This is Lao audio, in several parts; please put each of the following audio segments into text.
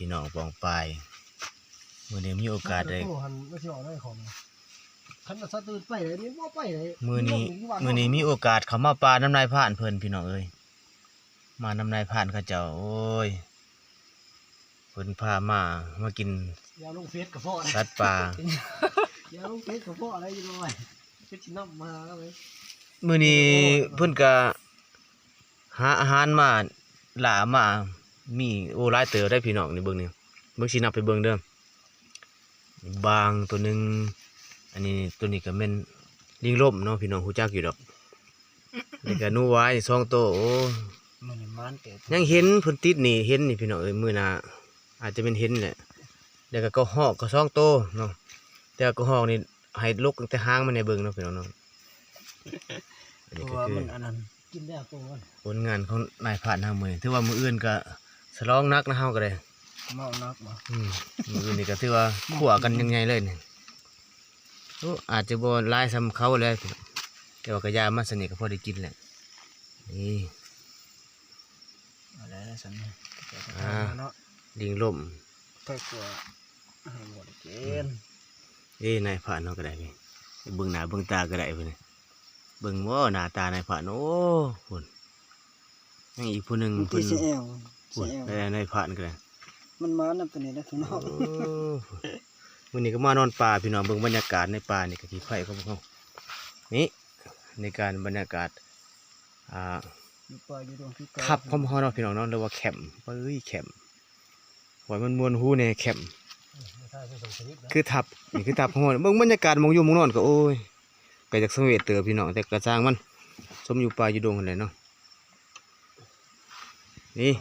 ພີ່ນ້ອງປ້ອງປາຍ ມື້ນີ້ມີໂອກາດໄດ້ ໂຕຫັ້ນມັນຊິອອກໄດ້ຂອງ ຄັນວ່າສັດອື່ນໄປໄດ້ນີ້ບໍ່ໄປໄດ້ ມື້ນີ້ ມື້ນີ້ມີໂອກາດເຂົ້າມາປ່ານຳນາຍພານເພິ່ນ ພີ່ນ້ອງເອີຍ ມານຳນາຍພານເຂົາເຈົ້າ ໂອ້ຍ ເພິ່ນພາມາ ມາກິນ ຢ່າລົງເຟສກໍພໍ ສັດປ່າ ຢ່າລົງເຟສກໍພໍໄດ້ຢູ່ດອກ ເປັນຊິນຳມາເລີຍ ມື້ນີ້ເພິ່ນກະ ຫາອາຫານມາ ຫຼ້າມາ ມີ ໂອ້ ຫຼາຍເຕີບໄດ໋ພີ່ນ້ອງ ນີ້ເບິ່ງນີ້ ເບິ່ງ ຊິນັບໃຫ້ເບິ່ງເດີ ບາງໂຕໜຶ່ງ ອັນນີ້ ໂຕນີ້ກໍແມ່ນລິງລົມເນາະ ພີ່ນ້ອງຮູ້ຈັກຢູ່ດອກ ແລ້ວກໍໜູຫວາຍສອງໂຕ ໂອ້ ມື້ນີ້ໝານເຕີບ ຍັງເຫັນເພິ່ນຕິດນີ້ ເຫັນນີ້ພີ່ນ້ອງເອີຍ ມື້ໜ້າອາດຈະແມ່ນເຫັນແຫຼະ ແລ້ວກໍກະຮອກກໍສອງໂຕເນາະ ແຕ່ວ່າກະຮອກນີ້ໃຫ້ລົກຕັ້ງແຕ່ຫາງມັນໃຫ້ເບິ່ງເນາະ ພີ່ນ້ອງເນາະ ອັນນີ້ກໍຄື ເພາະວ່າມັນອັນນັ້ນ ກິນແລ້ວໂຕມັນ ຜົນງານຂອງນາຍພານເຮົາມື້ນີ້ ຖືວ່າມື້ອື່ນກໍສະຫຼອງໜັກນະ ເຮົາກໍໄດ້ ເມົາໜັກບໍ່ ອືມ ມື້ອື່ນນີ້ກໍຖືວ່າຂົ້ວກັນຢ່າງໃຫຍ່ເລີຍນີ້ ໂອ້ ອາດຈະບໍ່ຫຼາຍສ່ຳເຂົາແຫຼະ ແຕ່ວ່າກໍຢ່າມາສ່ຳນີ້ກໍພໍໄດ້ກິນແຫຼະ ນີ້ ເອົາແຫຼະສ່ຳນີ້ ອ່າ ເນາະ ລິງລົມ ໄປກົວ ໃຫ້ໝົດກິນ ເອີ ນາຍພານເຮົາກໍໄດ້ນີ້ ເບິ່ງໜ້າເບິ່ງຕາກໍໄດ້ພຸ້ນ ເບິ່ງບໍ່ໜ້າຕານາຍພານ ໂອ້ ພຸ້ນ ຍັງອີກຜູ້ໜຶ່ງ ມັນ ເພິ່ນ ຊິແອວ ພຸ້ນ ຊິແອວ ໄດ້ນາຍພານກໍໄດ້ ມັນມານຳຕົວນີ້ແຫຼະ ໂອ້ ມື້ນີ້ກໍມານອນປ່າພີ່ນ້ອງ ເບິ່ງບັນຍາກາດໃນປ່ານີ້ ກໍຂີ້ໄຜ່ຂອງພວກເຮົາ ນີ້ ໃນການບັນຍາກາດ ອ່າ ຢູ່ປ່າຢູ່ດົງຄືເກົ່າ ທັບຂອງເຮົາເນາະ ພີ່ນ້ອງເນາະ ຫຼືວ່າແຄມ ເອີຍ ແຄມ ວ່າມັນມ່ວນຫູແດ່ແຄມ ຄືທັບ ນີ້ຄືທັບຂອງເຮົາ ເບິ່ງບັນຍາກາດໝ່ອງຢູ່ໝ່ອງນອນກໍ ໂອ້ຍ ກໍຢາກສັງເວດເຕີບພີ່ນ້ອງ ແຕ່ກໍຊ່າງມັນ ສົມຢູ່ປ່າຢູ່ດົງຫັ້ນແຫຼະເນາະ ນີ້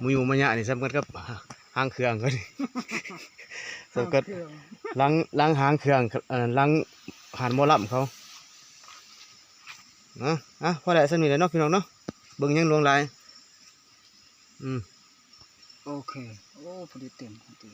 ໝູຢູ່ມາຍະນີ້ສ່ຳກັນກັບຫາງເຄື່ອງເຂົານີ້ ສ່ຳກັນຫຼັງ ຫຼັງຫາງເຄື່ອງ ເອີ ຫຼັງຮ້ານໝໍລຳເຂົາ ນະ ອ່ະ ພໍແລ້ວ ສ່ຳນີ້ແຫຼະເນາະ ພີ່ນ້ອງເນາະ ເບິ່ງຫຍັງຫຼວງຫຼາຍ ອືມ ໂອເຄ ໂອ້ ພໍດີເຕັມ ພໍດີ